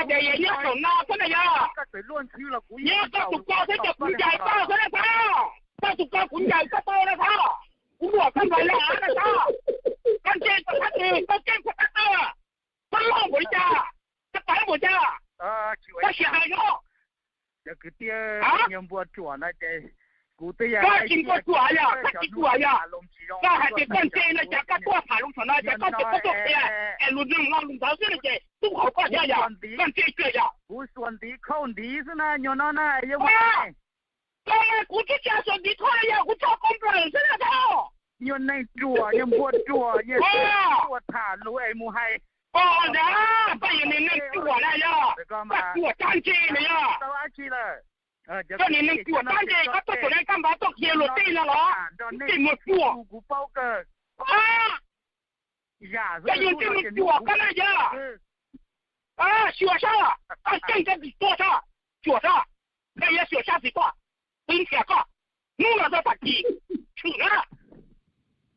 Ces yog nyob saum no xwb na yog. Nyob koj tus ko xwb ces kuv ncaws koj xwb na thaub. Koj tus ko kuv ncaws koj tau na thaub. Kuv luam koj nkaus li av na thaub. Koj ntse tau qhov twg koj keej txog koj tau. Koj loj npaum li cas, koj tawv npaum cas, koj sim hais no. Kwv tij, npua ruam no ces kuv twb yog koj tsis npua ruam yog koj tsis ruam yog. Koj hais tias koj ntse no ces koj tuaj tham lus saum no ces koj tsis tau tuaj qhia es lus no lus ntawd xwb no ces tub hauv koj thiab yog koj ntse kiag yog. Kuv xuas ntiv khauj ntiv xwb na nyuag no na yog. Koj kuv twb tsis xuas ntiv khauj yog kuv tso koj nplawm xwb na thaub. Nyuag neeg ruam, nyuag npua ruam, nyuag ua tham lus es mus hais. Koj yog neeg ruam na yog, koj ruam tag ntse na yog. Koj niag neeg ruam tag ntse, koj tuaj thaum no koj npaj tuaj qhia luag tej no los, ntse muag ruam. Koj yog ntse muag ruam koj na yog. Xyuas sab, koj tseem tsis tuaj sab, xyuas sab, koj yuav xyuas sab tsis tuaj, twb nrhiav koj, hnub no txog tag kis, tshwm na,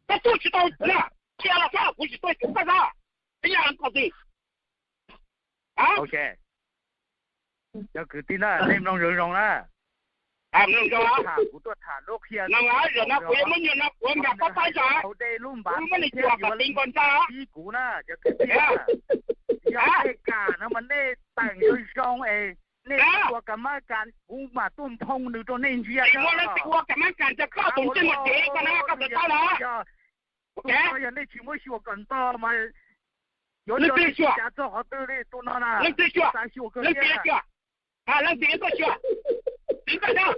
koj tuaj tsis tau na, qhia los sab kuv tsis tuaj xyuas koj sab, ib yam ko twg. Cov kwv tij na, nej mloog zoo zoo na. Kuv tuaj tham lub qhia, zaum no kuv yuav muab nyuag no kuv nrog koj paub zog, kuv muab nws cuam kom ti nkaus ntsa. Pib kuv na cov kwv tij, yog tej kam no mas nej teem zoo zoo es nej ua kam mab kas kuv mam tuaj nphoo nws rau nej ntsia. Ua kam mab kas rau koj tus ntsej muag dev ko na koj tsis tau na. Yog tus no yog nej tsis muab xyuas kom ntog mas yuav cov txog qhov twg li tus no na. Xav xyuas kawg thiab. Leej twg tuaj xyuas? Txiv Ntxawg,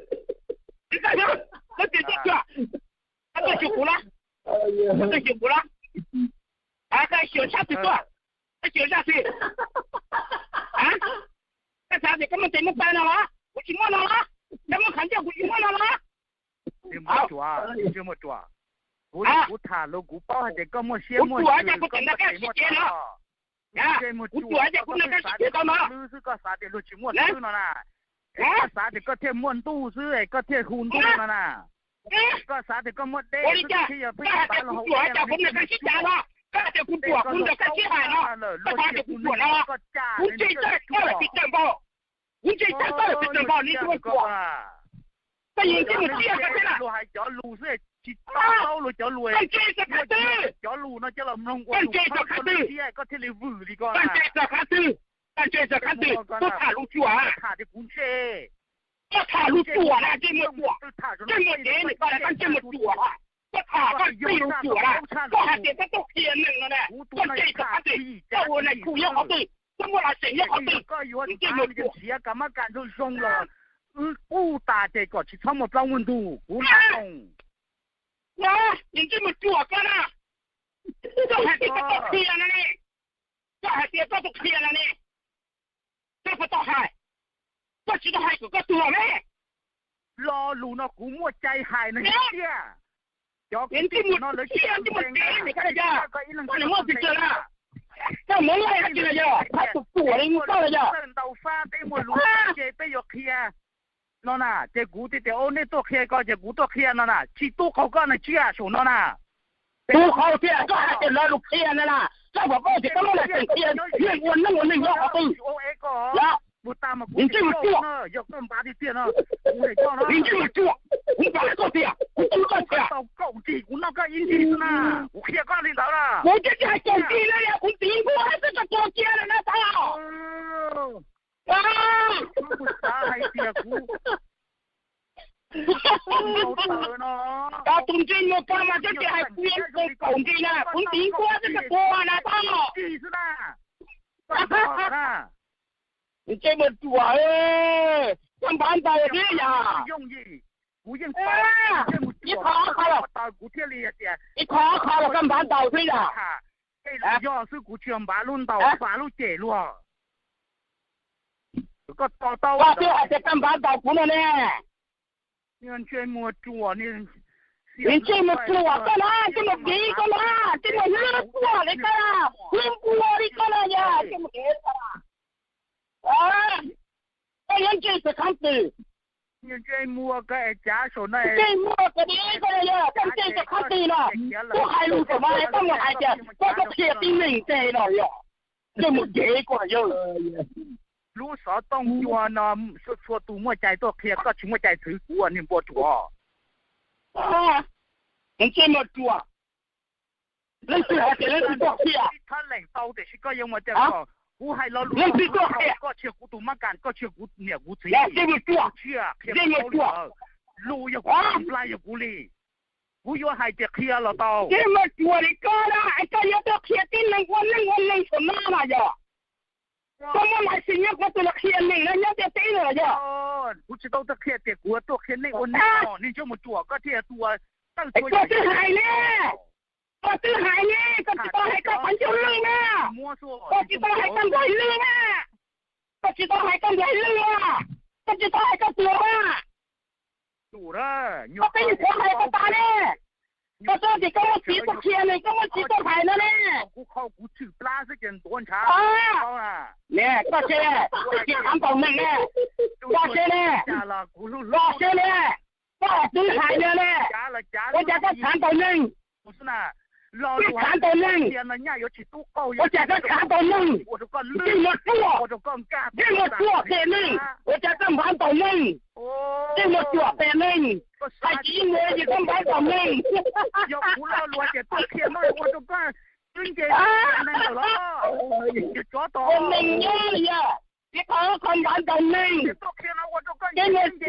Txiv Ntxawg, leej twg tuaj xyuas? Koj tuaj xyuas kuv los? Koj tuaj xyuas kuv los? Koj xyuas sab twg tuaj? Koj xyuas zaj twg? Koj xav tias koj muaj tes muaj taw no los? Kuv tsis muaj no los? Koj muaj qhov ncauj kuv tsis muaj no los? Ntsej muag ruam, ntsej muag ruam. Kuv, kuv tham lus kuv paub hais tias koj muaj siab muaj ntsws, koj muaj tes muaj taw. Ntsej muag ruam, koj xav tias koj hlwb xwb, koj xav tias luag tsis muaj hlwb no na. Koj xav tias koj thiaj muaj ntuj xwb es koj thiaj hu ntuj no na. Koj xav tias koj muaj dej xwb, koj thiaj yog peb pav los haus dej no. Koj hais tias kuv ruam, kuv nrog koj sib hais no, koj xav tias kuv ruam no, kuv ntse txog koj lawm tsis tawm npaum, kuv ntse txog koj lawm tsis tawm npaum, ntsej muag ruam. Koj yeej ntsej muag tsiaj koj thiab na. Luag hais cov lus xwb tsis to taub luag cov lus. Koj ntse txog qhov twg? Cov lus no coj los mloog ua, koj ntse txog qhov twg? Koj thiaj li vwm li ko. Koj ntse txog qhov twg? Koj ntse txog qhov twg? Tuaj tham lus ruam, tham tias kuv ntse. Koj tham lus ruam na, ntsej muag ruam, ntsej muag dev na, koj ntsej muag ruam. Koj tham koj tej lus ruam na, koj hais tias koj tuaj qhia neeg no na, koj ntse txog qhov twg? Koj ua neeg khu nyob qhov twg? Koj muaj lais seem nyob qhov twg? Ntsej muag ruam. Kam mab kam zoo zoo los wb kuj tas ces kom tsis txhob muaj plaub muaj ntug, kuv ntav oo. Ntsej muag ruam koj na, koj hais tias koj tuaj qhia no ne, koj hais tias koj tuaj qhia no ne, koj puas tau hais? Koj tsis tau hais kom koj tuag ne. Lo lus no kuv muaj cai hais no tiag. Cov kwv tij no lawv tsis muaj, koj muaj pes tsawg na? Koj muaj laj dab tsi na yog? Phab tus ruam li koj na yog? Ntau fab peb muaj lus ces peb yuav qhia no na, ces kuv tias tias o nej tuaj qhia ko ces kuv tuaj qhia no na, tsis tub qaug koj na tsiaj saum no na. Tub qaug tiag, koj hais tias lawv lus qhia na na, koj puas paub tias koj muaj laj seem qhia yeej ua neej ua neeg nyob qhov twg? Ntsej muag ruam, yog koj npav tiag tiag no, ntsej muag ruam, kuv npav koj tiag, kuv tub koj tiag. Tau kaum ntsis kuv noj koj ib ntsis xwb na, kuv qhia koj li ntawd na. Kuv twb tsis hais kaum ntsis na, yog kuv ntiv nkuaj xwb koj tuag cia na na thaub. Koj xav hais tias kuv, koj tus ntsej muag koj mas twb tsis hais kuv, yog kaum ntsis na, kuv ntiv nkuaj xwb koj tuag na thaub. Ntsej muag ruam, koj npav ntau thiab yog. Ib qho, ib qho los koj npav ntau thiab yog. Yog xwb kuv tsis npav lub ntaus, npav lub cem luag. Koj to taub, koj twb hais tias koj npav ntau kuv no ne. Ntsej muag ruam, ntsej muag ruam koj na, ntsej muag dev koj na, ntsej muag hlwb npua li koj na, hlwb npua li koj na yog ntsej muag dev koj na. Koj yuav ntse txog qhov twg? Ntsej muag koj es cav saum no, ntsej muag koj dev koj na yog, koj ntse txog qhov twg no? Kuv hais lus saum no koj mus hais tias koj tuaj qhia tib neeg ntse no yog, ntsej muag dev koj na yog. Xov tooj cua no, txhua txhua tus muaj cai tuaj qhia, koj tsis muaj cai txwv kuv ua niag npua ruam. Ntsej muag ruam, leej twg hais tias leej twg tuaj qhia? Thab leem tau tiam sis koj yuav mus tias kom kuv hais lo lus, leej twg tuaj qhia? Koj tsis yog kuv tus mab kas, koj tsis yog kuv niam kuv txiv. Ntsej muag ruam, ntsej muag ruam, lus yog kuv li, nplai yog kuv li. Kuv yuav hais tias qhia los tau. Ntsej muag ruam li koj na, koj yuav tuaj qhia tib neeg ua neej ua neeg thaum no mas yog koj muaj license nyob qhov twg los qhia neeg no nyob ntiaj teb no los yog? Kuv tsis tau tuaj qhia tias kuv tuaj qhia neej ua neej, niag ntsej muag ruam, koj thiaj tua tawj txhua yam. Koj twb hais ne, koj twb hais ne, koj tsis tau hais koj qhov ncauj lwj na, koj tsis tau hais koj nplaig lwj na, koj tsis tau hais koj nplaig lwj na, koj tsis tau hais koj tuag na. Koj peb yus qhuav hais koj tas ne, koj txhob tias koj muaj txiv tuaj qhia ne, koj muaj txiv tuaj hais no ne. Ne, koj seb, koj tsis khav ntaus neeg ne, koj seb ne, koj seb ne, koj twb hais no ne, ua cas koj khav ntaus neeg? Koj khav ntaus neeg, ua cas koj khav ntaus neeg? Ntsej muag ruam, ntsej muag ruam phem neeg, ua cas koj npav ntaus neeg? Ntsej muag ruam phem neeg, hais tsis yeej mus ces koj npav ntaus neeg. Ua neeg nyob yog ib qho qhov npav ntaus neeg, ntsej muag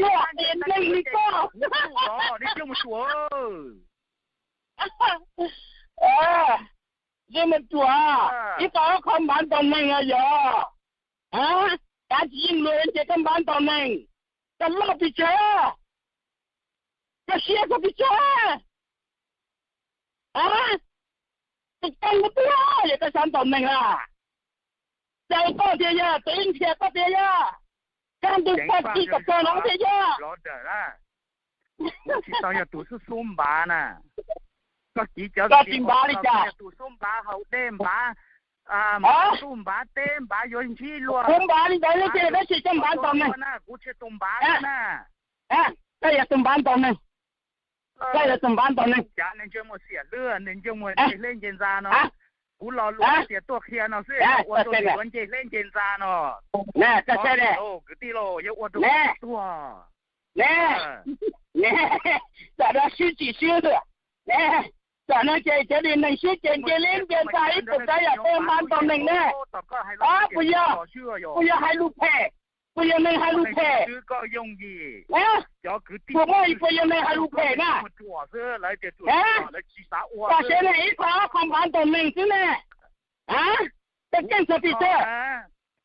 ruam phem neeg li koj. Ntsej muag ruam, ib qho qhov npav ntaus neeg yog, kav tsis yeej mus ces koj npav ntaus neeg, koj loj pes tsawg, koj siab txog pes tsawg? Tus koj mus tuaj yog koj xav ntaus neeg a? Txawm koj tias yog, tus ib nrhiav koj tias yog, kaj ntug pog txi kom txog no tias yog. Tsis tau yog tus xub xub npav na. Koj kiv cov, koj tsis npav li cas? Tus xub npav haus dej npav, npav ntuj npav teb npav yuav ntsib luag. Kuv npav li ntawd ces tab sis koj npav ntaus neeg. Kuv tsis tus npav na. Koj yog tus npav ntaus neeg. Koj yog tus npav ntaus neeg. Cav nws ntsej muag xiam hlwb, nws ntsej muag nce hleb nce ntxa no. Kuv lo lus hais tias tuaj qhia no xwb, ua rau nws yuav nce hleb nce ntxa no. Kwv tij lauj, yuav ua rau tuag. Tam no sib tsis sib, tam no ces cov neeg sib ces nce hleb nce ntxa ib tug rab yam tej npav ntaus neeg ne. Puas yog, puas yog hais lus phem? Puas yog neeg hais lus phem? Puas muaj ib puas yog neeg hais lus phem na? Koj saib ne, ib qho ob qho npav ntaus neeg xwb ne. Koj keej txog pes tsawg?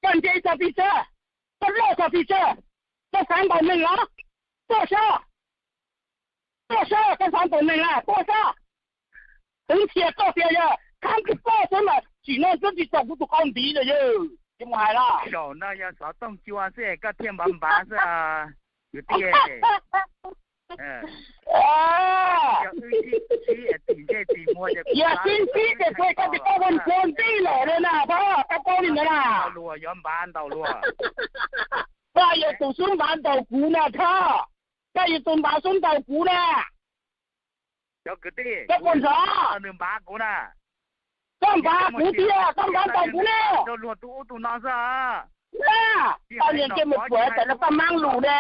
Koj ntse txog pes tsawg? Koj loj txog pes tsawg? Koj xav ntaus neeg los? Tuaj saib, tuaj saib, koj xav ntaus neeg a, tuaj saib. Twv ntxhias koj tias yog khab npus koj xwb mas tsim no twb tsis txog kuv tus qau ntiv lawm yawg, tsis mus hais los. Zaum no yog xov tooj cua xwb koj thiaj npav npav xwb kwv tij. Yog sib ntsib ces koj tias koj ua ntsuag ntij lawm na, koj paub li ntawd na. Luag yuav npav ntaus luag. Koj yog tus xub npav ntaus kuv na Thoj, koj yog tus npav xub ntaus kuv na. Cov kwv tij, koj puas nrog nws npav kuv na? Koj npav kuv tiag, koj npav ntaus kuv ne. Rau luag tus ub tus no xwb. Koj niag ntsej muag ruam, tam no koj maab lus ne,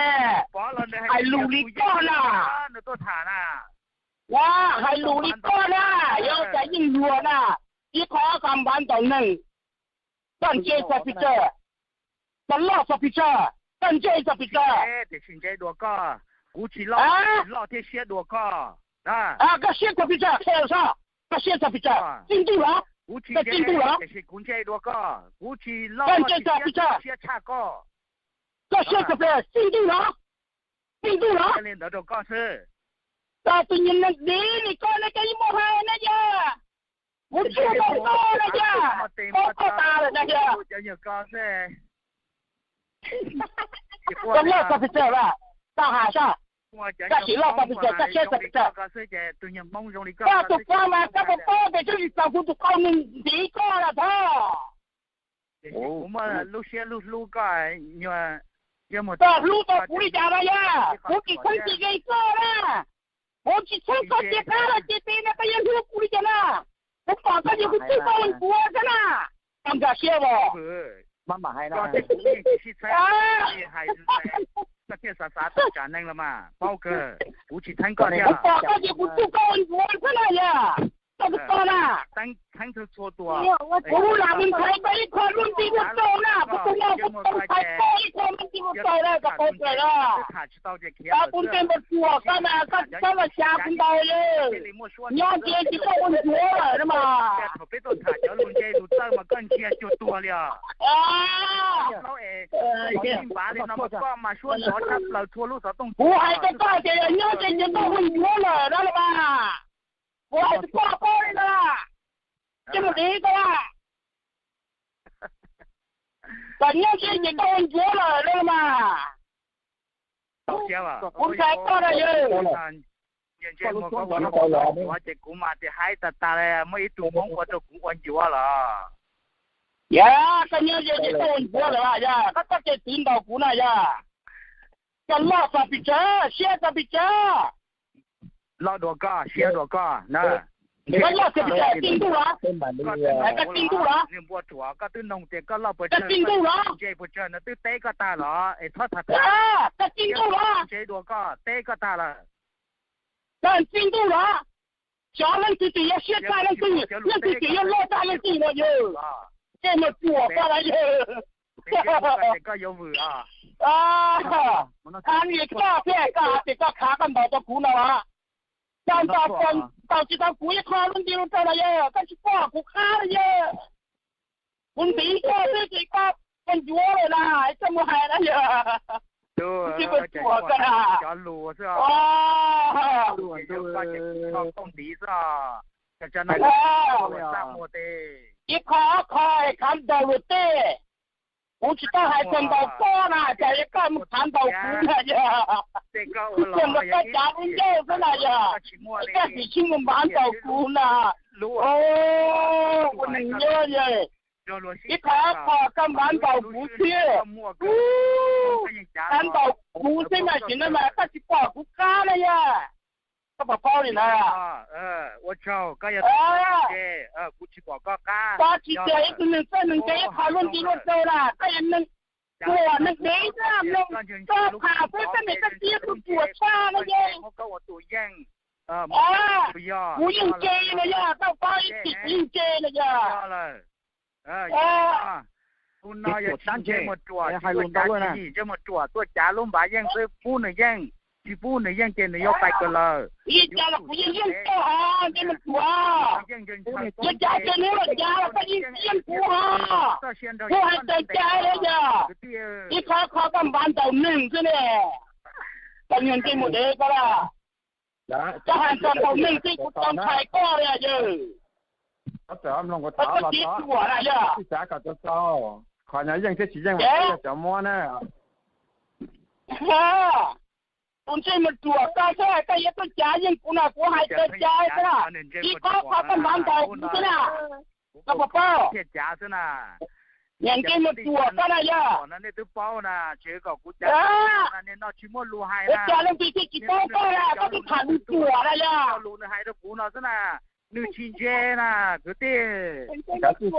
hais lus li koj na. Hais lus li koj na, yuav ua cas yeej luag na. Ib qho qhov npav ntaus neeg, koj ntse txog pes tsawg? Koj loj txog pes tsawg? Koj ntse txog pes tsawg? Tiam sis ntse dua koj, kuv tsis loj, loj thiab siab dua koj. Koj siab txog pes tsawg? Qhia saib, koj siab txog pes tsawg? Txij ntuj los? Koj txij ntuj los? Tiam sis kuv ntse dua koj, kuv tsis loj, koj ntse txog pes tsawg? Siab tshaj koj. Koj siab txog pes tsawg? Txij ntuj los? Txij ntuj los? Li ntawd rau koj xwb. Koj tus niag neeg div li koj ne, koj yeej muaj hais na yog. Kuv tsuag tau koj na yog, koj tas lawm na yog. Koj loj txog pes tsawg lawm? Koj hais saib, koj tsis loj txog pes tsawg, koj siab txog pes tsawg? Koj tus koj mas koj puas paub tias tsis txaus kuv tus qau nws ntiv koj lawm Thoj. Kuv muaj lub siab lub hlub koj, koj hlub tau kuv li cas na yog? Kuv tsis txheeb tsis ze koj na, kuv tsis txheeb koj cia qab los cia tes no koj yeej hlub kuv li cas na? Kuv pom koj yog kuv txwj koj ua npuav xwb na, koj nkag siab os. Koj thiab kuv yeej tsis sib txheeb li hais, koj thiaj xav xav tawm tsam neeg los mas paub kawg, kuv tsis txheeb koj thiab. Koj ces kuv txuj koj ua ncuav xwb na yog, koj tsis tau na. Txheeb txhua tus, kuv lam mus ntxhais koj ib qho lub nti lub rau na, kuv tus no kuv tau ntxhais koj ib qho lub nti lub rau na, koj paub kawg na. Koj tus ntse npau suav koj mas koj tsis txhob los xyav kuv ntau li. Nyob ces tsis tau ua ncuav lawm no mas. Kuv hais rau koj tias yog nyob ces tsis tau ua ncuav lawm no los mas. Kuv hais tsis pom koj li na, ces mus div koj a. Kom nyob ces tsis tau ua ncuav lawm no los mas. Kuv ntshai koj na yog. Ces kuv mas tias haib tag tag li, muaj ib tug Hmoob ua rau kuv ua ncuav los. Yog koj nyob ces tsis tau ua ncuav lawm yog, koj txhob cia txiv ntaus kuv na yog. Koj loj txog pes tsawg, siab txog pes tsawg. Loj dua koj, siab dua koj na. Koj loj txog pes tsawg, txij ntuj los? Koj txij ntuj los? Nws npua ruam, koj twb noog tias koj loj puas tsawg, ntse puas tsawg, nws twb teb koj tag los es txhob tham tham. Koj txij ntuj los? Ntse dua koj, teb koj tag lawm. Koj txij ntuj los? Xyov leej twg tseem yuav siab tshaj leej twg, leej twg tseem yuav loj tshaj leej twg no yog. Tej no ruam koj los yog. Koj yuav vwm. Koj thiab koj hais tias koj khav koj ntaus tau kuv no los? Koj ntaus, ntaus tsis tau kuv ib qho lub nti lub rau los yog koj tsis pom kuv qab los yog. Kuv ntiv koj xwb ces koj ua ncuav lawm na, koj mus hais na yog. Tsis pom koj na. Cov lus xwb os. Koj ntiv xwb os. Ib qho ob qho khav ntaus luag tej. Kuv tsis tau hais txog ntaus koj na, cas yog koj mus khav ntaus kuv na yog. Kuv tsuas nrog koj cav lub ncauj xwb na yog, koj tsis mus npav ntaus kuv na. Ua neeg nyob yog, ib qho ob qho koj npav ntaus kuv xwb. Khav ntaus kuv xwb mas sim no mas koj tsis pom kuv qab na yog. Koj puas paub li na? Ua tsaug, koj yog tus ntse, kuv tsis pom koj qab. Koj tsis tias ib tug neeg txawj neeg ntse ib qho luaj nti luaj rau na, koj yog neeg ruam neeg dev xwb, neeg txog tham xwb, koj niam koj txiv tus ruam tshaj no yog. Kuv yeej ntse no yog, koj paub ib txhis kuv yeej ntse no yog. Tus no yog tsis ntse mus ruam, tsis tuaj cav tsis yig, ntse mus ruam tuaj cav lub npav yeej xwb, pub nws yeej, tsis pub nws yeej ces nws yuav pais kawg lawm. Ib cas los kuv yeej yeej koj hos, ntse mus ruam. Ua cas ces nws los cav los koj yeej yeej kuv hos. Kuv hais txawm cas los yog ib qho qho koj npav ntaus neeg xwb ne. Koj niag ntse mus dev koj lawm. Koj hais txog ntaus neeg xwb kuv tau ntshai koj li yog. Koj txiv ruam na yog. Qhov no yeej thiab tsis yeej mas yog cov muab na. Tus ntse mus ruam koj xwb, koj yuav tuaj cav yeej kuv no, kuv hais txawm cas xwb na. Ib qho qho koj npav ntaus kuv xwb na. Koj puas paub? Niag ntse mus ruam koj na yog. Ua cas leej twg thiaj tsis paub koj na, koj twb tham lus ruam na yog. Lus nws hais rau kuv no xwb na, nws tsis ntse na, kwv tij. Koj ntse xwm qab pes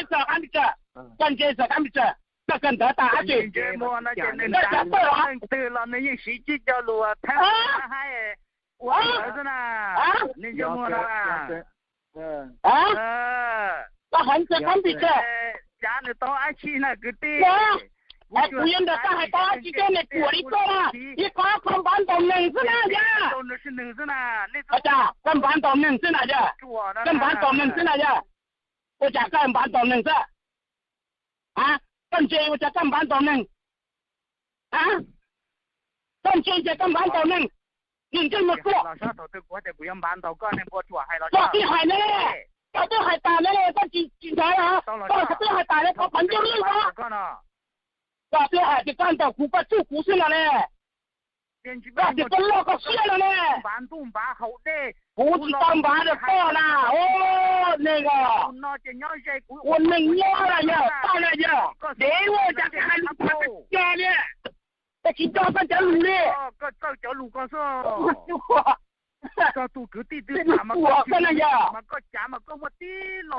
tsawg? Koj ntse xwm qab pes tsawg? Koj kawg ntawv tag dab tsi? Nws ntse muag no ces nws nrad leej twg los nws yeej siv cib cov lus theeb haib ua ntawd xwb na. Nws ntse muag no. Koj heev xwm qab pes tsawg? Cav nws tau dab tsi na kwv tij? Kuv yuav nrog koj hais tau dab tsi thiab, niag ruam li koj na, ib qho qho npav ntaus neeg xwb na yog. Ua cas koj npav ntaus neeg xwb na yog? Koj npav ntaus neeg xwb na yog? Ua cas koj npav ntaus neeg xwb? A, koj ntse ua cas koj npav ntaus neeg? A, koj ntse ces koj npav ntaus neeg. Niag ntse mus ruam. Koj twb hais ne, koj twb hais tas ne, koj tsis tsis ntshai los? Koj twb hais tas ne, qhov phav ncauj lwj no. Koj twb hais tias koj ntaus kuv, koj tsuj kuv xwb no ne. Koj tias koj loj koj siab no ne. Kuv tsis tau npav rau koj na. Neeg os, ua neeg nyob na yog, koj na yog, dev ua cas koj hais lus phem tas cos li. Koj tsis nco koj cov lus li. Koj tus kwv tij twg tham mas koj cav mas koj muaj tib lo,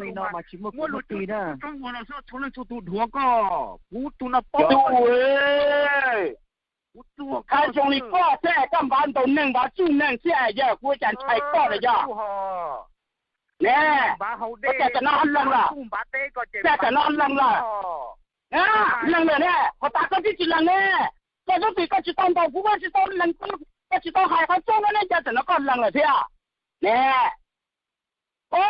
li no mas tsis muaj kwv muaj tij na, txhua leej txhua tus dhuav koj, kuv tus no paub. Kuv txuag koj zoo li koj thiab, koj npav ntaus neeg npav tsuj neeg thiab, yog kuv ua cas ntshai koj na yog. Ne, koj cas tam no lees lawm, cas tam no lees lawm, lees lawm ne, puas tas koj twb tsis lees ne. Koj hnub twg koj tsis tau ntaus kuv, koj tsis tau lees, koj tsis tau hais qhov tseeb no ne, cas tam no koj lees lawm thiab ne. Koj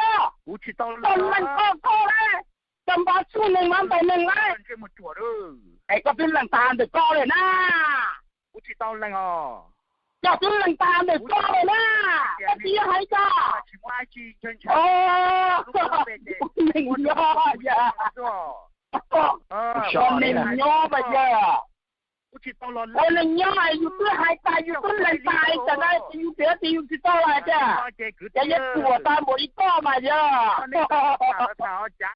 lees koj koj lawm, koj npav tsuj neeg npav ntaus neeg lawm. Es koj twb lees tas ntawm koj lawm na. Koj twb lees tas ntawm koj lawm na. Koj tsis hais cas. Neeg nyob yog, neeg nyob mas yog, ua neeg nyob yus twb hais tas yus twb lees tas tam no ces yus tias tias yus tsis tau lawm tiag. Ces yeej tuam tau npaum li koj mas yog.